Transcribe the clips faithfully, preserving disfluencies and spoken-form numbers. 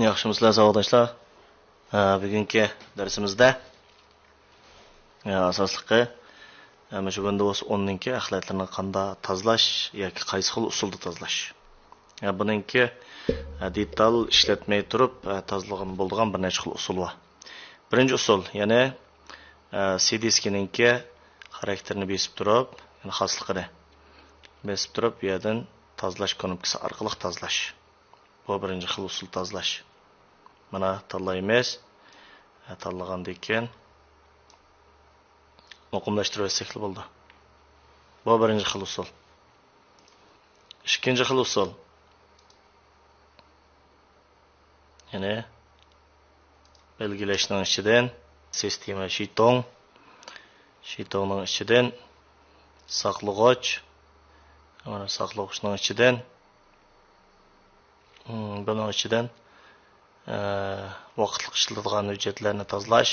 ياخشىمۇسىلەر ساۋاقداشلار؟ ھە، بۈگۈنكى دەرسىمىزدە، ھە، ئاساسلىقى، ھە، مۇشۇ ۋىندوۋس ئوننىڭكى ئەخلەتلىرىنى قانداق تازىلاش ياكى قايسى خىل ئۇسۇلدا تازىلاش. ھە، بۇنىڭكى، ھە، دېتال ئىشلەتمەي تۇرۇپ، ھە، تازىلىغىلى بولىدىغان بىر نەچچە خىل ئۇسۇل بار. بىرىنچى ئۇسۇل، يەنى، ھە، سى دىسكىنىڭكى خاراكتېرىنى بېسىپ تۇرۇپ، يەنى خاسلىقىنى بېسىپ تۇرۇپ، بۇ يەردىن تازىلاش كۇنۇپكىسى ئارقىلىق تازىلاش. بۇ بىرىنچى خىل ئۇسۇل تازىلاش. مانا تاللايمىز. ھە، تاللىغاندىن كېيىن مۇقىملاشتۇرۇۋەتسەكلا بولىدۇ. بۇ بىرىنچى خىل ئۇسۇل. ئىككىنچى خىل ئۇسۇل. يەنى بەلگىلەشنىڭ ئىچىدىن سىستېما شىتوڭ، شىتوڭنىڭ ئىچىدىن ساقلىغۇچ، مانا ساقلىغۇچنىڭ ئىچىدىن، بۇنىڭ ئىچىدىن، ئە، ۋاقىتلىق ئىشلىتىدىغان ھۆججەتلەرنى تازىلاش،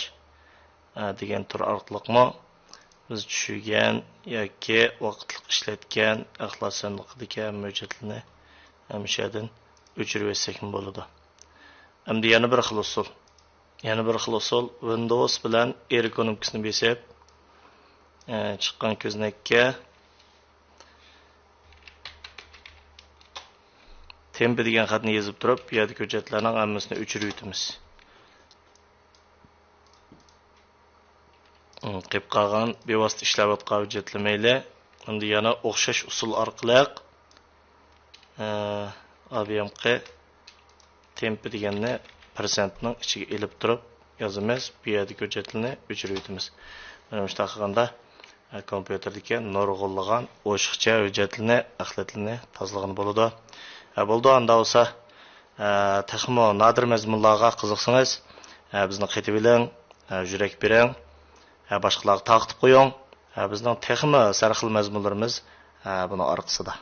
ئە، دېگەن تۈر ئارقىلىقمۇ بىز چۈشۈرگەن ياكى ۋاقىتلىق ئىشلەتكەن ئەخلەت ساندۇقىدىكى ھەممە ھۆججەتلەرنى ھەممە يەردىن ئۆچۈرۈۋەتسەكمۇ بولىدۇ. ئەمدى يەنە بىر خىل ئۇسۇل. يەنە بىر خىل ئۇسۇل، ۋىندوۋس بىلەن ئېر كۇنۇپكىسىنى بېسىپ، ئە، چىققان كۆزنەككە تېمپ دېگەن خەتنى يېزىپ تۇرۇپ، بۇ يەردىكى ھۆججەتلەرنىڭ ھەممىسىنى ئۆچۈرۈۋېتىمىز. قېلىپ قالغان بىۋاسىتە ئىشلەۋاتقان ھۆججەتلەر مەيلى. ئەمدى يەنە ئوخشاش ئۇسۇل ئارقىلىق، ئە، ئا ۋى ئېم قى تېمپ دېگەننى پىرسەنتنىڭ ئىچىگە ئېلىپ تۇرۇپ يازىمىز. بۇ يەردىكى ھۆججەتلەرنى ئۆچۈرۈۋېتىمىز. مانا مۇشۇنداق قىلغاندا، ئە، كومپيۇتېردىكى نۇرغۇنلىغان ئوشۇقچە ھۆججەتلىرىنى، ئەخلەتلىرىنى تازىلىغىلى بولىدۇ. ئە، بولىدۇ، ئاندا بولسا، ئە، تېخىمۇ نادىر مەزمۇنلارغا قىزىقسىڭىز، ئە، بىزنى قېتىۋېلىڭ، ئە، يۈرەك بېرىڭ، ئە، باشقىلارغا تارقىتىپ قويۇڭ. ئە، بىزنىڭ تېخىمۇ سەرخىل مەزمۇنلىرىمىز، ئە، بۇنىڭ ئارقىسىدا.